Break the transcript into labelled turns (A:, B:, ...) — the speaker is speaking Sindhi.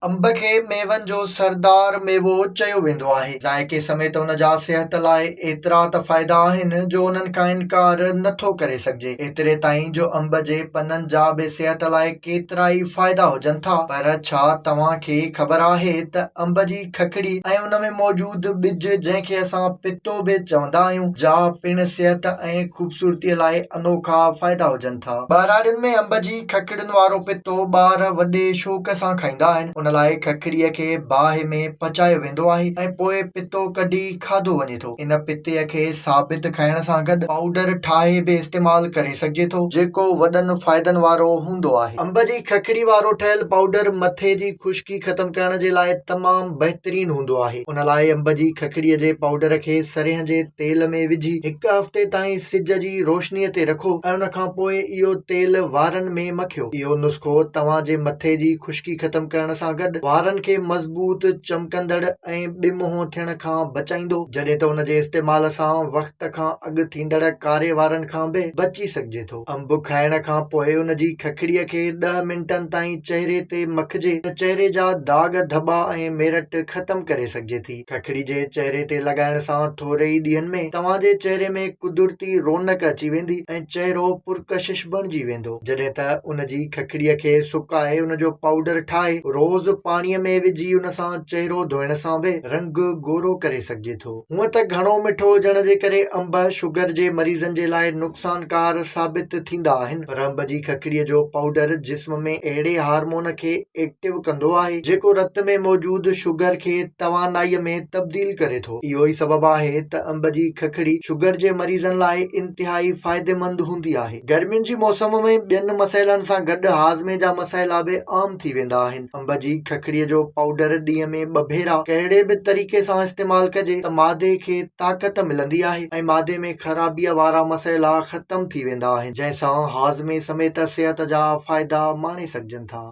A: انب کي ميون جو سردار ميوو چيو ويندو آهي. ذائقي سميت ان جا صحت لاء ايترا ته فائدا آهن جو انهن کان انڪار نه ٿو ڪري سگهجي. ايتري تائين جو انب جي پنن جا به صحت لاء ڪيترائي فائدا هجن ٿا. پر ڇا توهان کي خبر آهي ته انب جي ککڙي ۽ ان ۾ موجود ٻج جنهن کي اسان پتو به چوندا آهيون جا پڻ صحت ۽ خوبصورتي لاء انوکا فائدا هجن ٿا. ٻهراڙين ۾ انب جي ککڙين وارو پتو ٻار وڏي شوق سان کائيندا آهن. ان لاء ککڙيء کي باهه ۾ پچايو ويندو آهي ۽ پوء پتو ڪڍي کاڌو وڃي ٿو. ان پتي کي ثابت کائڻ سان گڏ پائوڊر ٺاهي به استعمال ڪري سگهجي ٿو، جيڪو وڏن فائدن وارو هوندو آهي. انب جي ککڙي وارو ٺهيل پائوڊر مٿي جي خشڪي ختم ڪرڻ جي لاء تمام بهترين هوندو آهي. ان لاء انب جي ککڙيء جي پائوڊر کي سرينهن جي تيل ۾ وجهي هڪ هفتي تائين سج جي روشنيء تي رکو ۽ ان کان پوء اهو تيل وارن ۾ مکيو. اهو نسخو توهان جي مٿي جي خشڪي ختم ڪرڻ سان گڏ وارن کي مضبوط، چمڪندڙ ۽ بي منهن ٿيڻ کان بچائيندو، جڏهن ته ان جي استعمال سان وقت کان اڳ ٿيندڙ ڪاري وارن کان به بچي سگهجي ٿو. انب کائڻ کان پوء ان جي ککڙيء کي ڏهه منٽن تائين چهري تي مکجي ته چهري جا داغ ڌٻا ۽ ميرٽ ختم ڪري سگهجي ٿي. ککڙي جي چهري تي لڳائڻ سان ٿوري ئي ڏينهن ۾ توهان جي چهري ۾ قدرتي رونق اچي ويندي ۽ چهرو پرڪشش بڻجي ويندو. جڏهن ته ان جي ککڙيء کي سڪائي ان جو پائوڊر ٺاهي روز پاڻيء ۾ وجهي ان سان چهرو ڌوئڻ سان به رنگ گورو ڪري سگهجي ٿو. هونء ته گهڻو مٺو هجڻ جي ڪري انب شگر جي مريضن جي لاء نقصانڪار ثابت ٿيندا آهن پر انب جي ککڙيء جو پائوڊر جسم ۾ اهڙي هارمون کي ايڪٽو ڪندو آهي جيڪو رت ۾ موجود شگر کي توانائي ۾ تبديل ڪري ٿو. اهو ئي سبب آهي ته انب جي ککڙي شگر جي مريضن لاء انتهائي فائديمند هوندي آهي. گرمين جي موسم ۾ ٻين مسئلن سان گڏ هاضمي جا مسئلا به عام ٿي ويندا آهن. انب جي ککڙي جو پائوڊر ڏينهن ۾ ٻه ڀيرا ڪهڙي به طريقي سان استعمال ڪجي ته معدي کي طاقت ملندي آهي ۽ معدي ۾ خرابيء وارا مسئلا ختم ٿي ويندا آهن جنهن سان هاضمي سميت صحت جا فائدا ماڻي سگهجن ٿا.